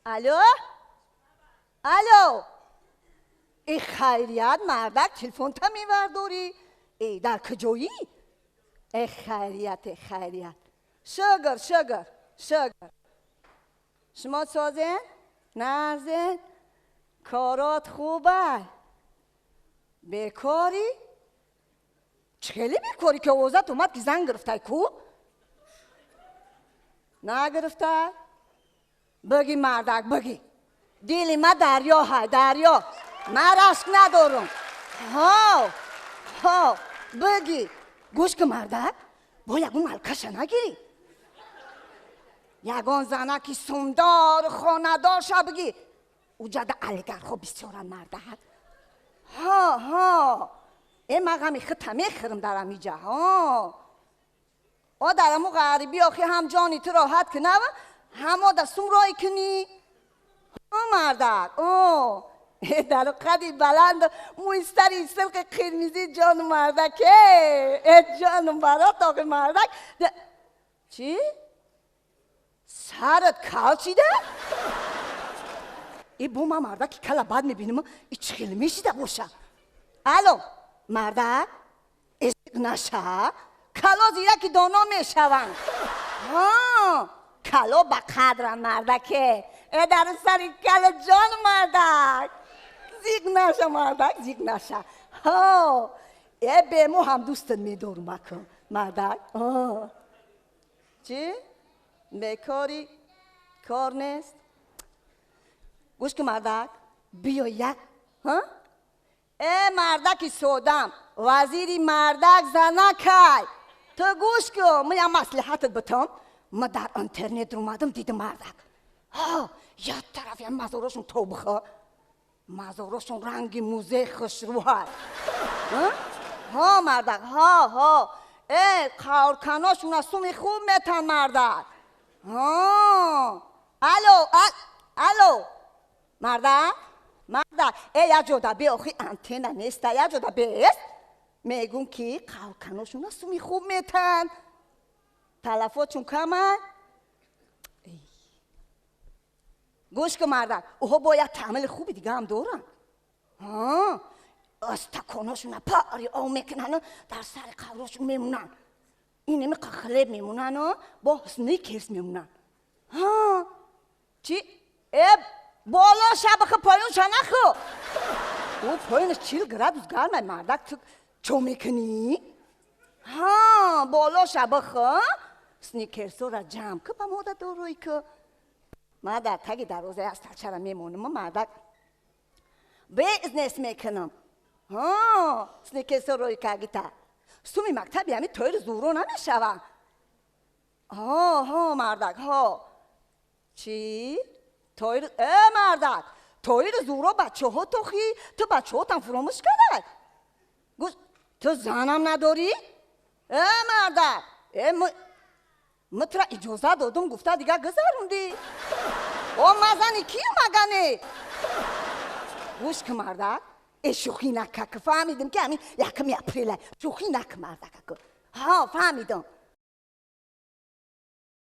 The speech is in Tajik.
Алло, алло, э, хайрият, мардак, телефонта мевардорӣ? Э, дар куҷоӣ? Э, хайрият, э, хайрият, шукр, шукр, шукр. Шумо созен, нағзен, корот хуба? Бекорӣ? Чӣ хеле бекорӣ, ки овозат омад, ки зан гирифтай ку? Нагирифтай? Бигӣ, мардак, бигӣ. Дили ма дарё ҳай, дарё. Ман рашк надорум. Ҳо, ҳо, бигӣ. Гӯш ки, мардак, бо ягон малкаша нагирӣ, ягон занаки сумдор, хонадор ша бигӣ. Уҷада алигархо бисёран, мардак. Ҳо, ҳо, э, ман ғами худта мехӯрам дар амиҷа. Ҳо, о, дар аму ғарибӣ охи ҳам ҷони ту роҳат кунава, ҳам ода сум рой кунӣ. Ҳо, мардак, о, э, дар қади баланд, мӯи сари силқи қирмизӣ, ҷону мардак, э, э, ҷону барот охи, мардак. Чӣ, сарат кал чида? И бо ман мардаки кала бад мебинам, и чӣ хеле мешида боша. Алло, мардак, эзиқ наша, кало зираки доно мешаванд. Ҳо, кало ба қадран, мардаке. Э, дар сари кала, ҷон, мардак, зиқ наша, мардак, зиқ наша. Ҳо, э, бему ҳам дӯстат медорум акун, мардак. Чӣ, бекорӣ, кор нест? Гӯш ки, мардак, биё як. Ҳа, э, мардаки содам, вазири мардак занакай ту. Гӯш ку, ман як маслиҳатат битам. Ма дар интернет омадам, дидам, мардак, ҳа, як тараф як мазорошон тобиха, мазорошон ранги музей хушрӯҳай. Ҳо, мардак, ҳо, ҳо, э, қаврканошона суми хуб метан, мардак. Ҳо, алло, алло, мардак, мардак, э, як ҷода бе, охи антенна неста, як ҷода бест. Мегум, ки қаврканошона суми хуб метан, талафотшон камай. Гӯш ку, мардак, ӯҳо бояд таъмили хуби дига ҳам доранд. Стаконошона пари об мекунану дар сари қаброшон мемонанд. Ин немиқа хлеб мемонану бо Сникерс мемонанд. Чи, э, боло шабахи, поён шанаху. Ӯ поёнаш 40 градус гармай, мардак, ту чо мекунӣ? Ҳа, боло шабахы, Сникерсора ҷамъ ку, ба мода дорӯй ку. Ман дар таги дарвозаи асталчара мемонам, мардак, бизнес мекунам. Сникерсо рӯи кагита, суми мактаби ҳами тоири зӯро намешава. Ҳо, ҳо, мардак, ҳо. Чӣ, тоири, э, мардак, тоири зӯро бачаҳо тохи, ту бачаҳотам фуромӯш кардай. Гӯш, ту занам надорӣ? Э, мардак, э, ма тура иҷоза додум, гуфта дига гузарундӣ. О, ма зани кию магане? Гӯш ку, мардак, э, шӯхӣ накака. Фаҳмидим, ки ҳамин 1-уми апрела, шӯхӣ нака, мардакаку. Ҳа, фаҳмидам.